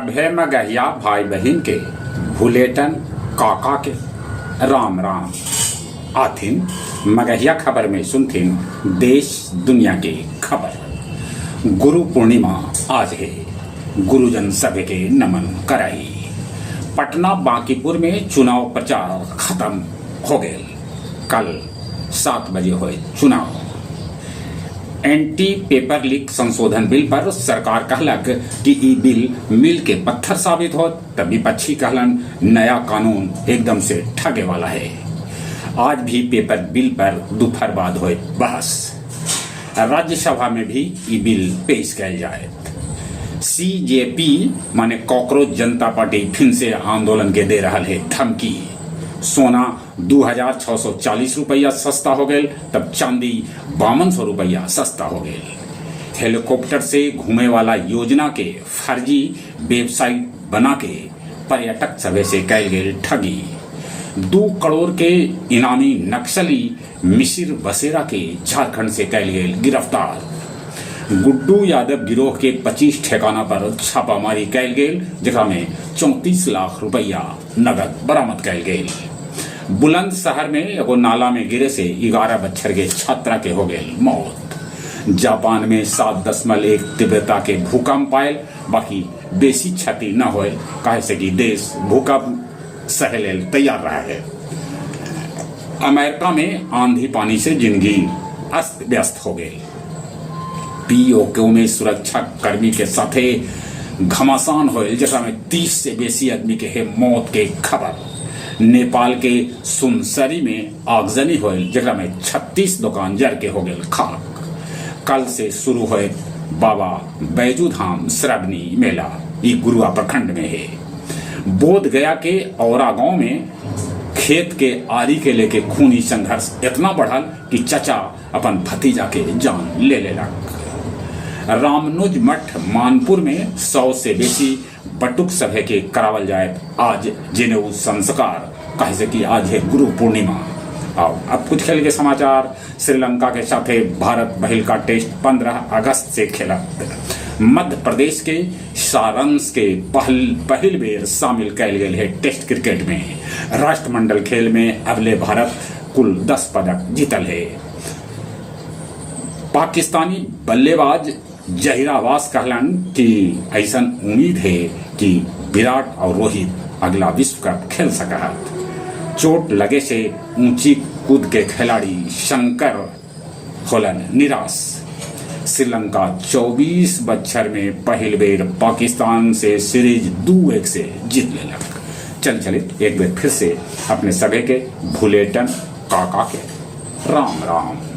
सभे मगहिया भाई बहिन के भुलेटन काका के राम राम। आथिन मगहिया खबर में सुनथिन देश दुनिया के खबर। गुरु पूर्णिमा आज है, गुरुजन सभे के नमन कराई। पटना बांकीपुर में चुनाव प्रचार खत्म हो गए, कल 7 बजे होए चुनाव। एंटी पेपर लीक संशोधन बिल पर सरकार कहलक कि ई बिल मील के पत्थर साबित होत, त विपक्षी कहलन नया कानून एकदम से ठगे वाला है। आज भी पेपर बिल पर दोपहर बाद होए बहस। राज्यसभा में भी ई बिल पेश कयल जाए। सीजेपी माने कॉकरोच जनता पार्टी फिर से आंदोलन के दे रहा है धमकी। सोना 2640 रुपया सस्ता हो गए, तब चांदी 5200 रुपया सस्ता हो गए। हेलीकॉप्टर से घूमे वाला योजना के फर्जी वेबसाइट बना के पर्यटक सभे से कैल गेल ठगी। 2 करोड़ के इनामी नक्सली मिसिर बसेरा के झारखंड से कैल गेल गिरफ्तार। गुड्डू यादव गिरोह के 25 ठिकाना पर छापामारी कैल गेल, जेकरा में 34 लाख रुपया नगद बरामद कैल गेल। बुलंदशहर में एगो नाला में गिरे से 11 बच्छर के छात्रा के हो गए मौत। जापान में 7.1 तीव्रता के भूकंप आयल, बाकी बेसी क्षति न होए, काहे से कि देश भूकंप सहे लेल तैयार रहा है। अमेरिका में आंधी पानी से जिंदगी अस्त व्यस्त हो गई। पीओके में सुरक्षा कर्मी के साथे घमासान होयल, जेकरा में 30 से बेसी आदमी के है मौत के खबर। नेपाल के सुनसरी में आगजनी होयल, जेकरा में 36 दुकान जर के हो गए खाक। कल से शुरू होए बाबा बैजू धाम श्रावणी मेला, ई गुरुआ प्रखंड में है। बोध गया के औरा गांव में खेत के आरी के लेके खूनी संघर्ष इतना बढ़ल कि चचा अपन भतीजा के जान ले लेलक। रामनुज मठ मानपुर में 100 से बेसी बटुक सभे के करावल जाए आज जनेऊ संस्कार, काहे से कि आज है गुरु पूर्णिमा। आओ अब कुछ खेल के समाचार। श्रीलंका के साथे भारत पहिलका टेस्ट 15 अगस्त से खेलत। मध्य प्रदेश के सारंश के पहिल बेर शामिल कैल गेल है टेस्ट क्रिकेट में। राष्ट्रमंडल खेल में अबले भारत कुल 10 पदक जीतल है। पाकिस्तानी बल्लेबाज जहीरावास कहलन कि ऐसा उम्मीद है कि विराट और रोहित अगला विश्व कप खेल सकत। चोट लगे से ऊंची कूद के खिलाड़ी शंकर होलन निराश। श्रीलंका 24 बच्छर में पहिल बेर पाकिस्तान से सीरीज 2-1 से जीत लेलक। चल चले एक बेर फिर से अपने सभे के भुलेटन काका के राम राम।